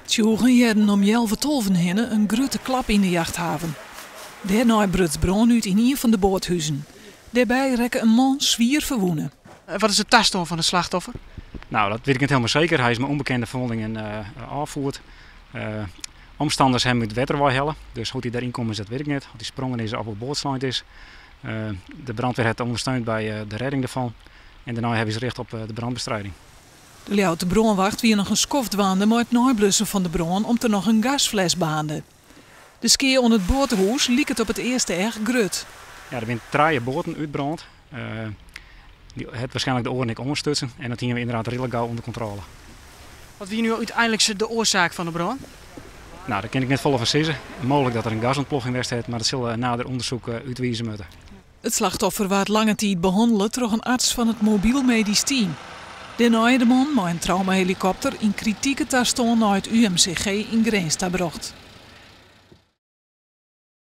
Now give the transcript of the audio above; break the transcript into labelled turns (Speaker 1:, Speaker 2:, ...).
Speaker 1: Tsjûgen hearden om healwei tolven hinne in grutte klap yn de jachthaven. Dêrnei bruts brân út yn ien fan de boathuzen. Dêrby rekke in man swier ferwûne.
Speaker 2: Wat is de tastân fan it slachtoffer?
Speaker 3: Nou, dat wit ik net hielendal seker. Hy is mei ûnbekende ferwûningen ôffierd. Omstanners hawwe him út it wetter weihelle. Dus hoe't hy dêr ynkommen is, dat wit ik net. Oft hy sprongen is of oer board slein is. De brandweer hat ûndersteund by de rêding derfan. En dêrnei hawwe wy ús richte op de brandbestrijding.
Speaker 1: De Ljouwerter brânwacht wie noch in skoft dwaande mei it neiblussen fan de brân om't der noch in gasfles baarnde. De skea oan it boatehûs liket op it earste each grut.
Speaker 3: Ja, der binne trije boaten útbrând. Dy hat waarskynlik de oaren ek oanstutsen en dat hiene we ynderdaad reedlik gau ûnder kontrôle.
Speaker 2: Wat wie nu úteinlik de oarsaak fan de brân?
Speaker 3: Nou, dêr kin ik net folle fan sizze. Mooglik dat der in gasûntploffing west hat, mar dat sil nader ûndersyk útwize moatte.
Speaker 1: It slachtoffer waard lange tiid behannele troch in arts fan it mobyl medysk team. Dêrnei is de man mei in traumahelikopter yn kritike tastân nei it UMCG yn Grins ta brocht.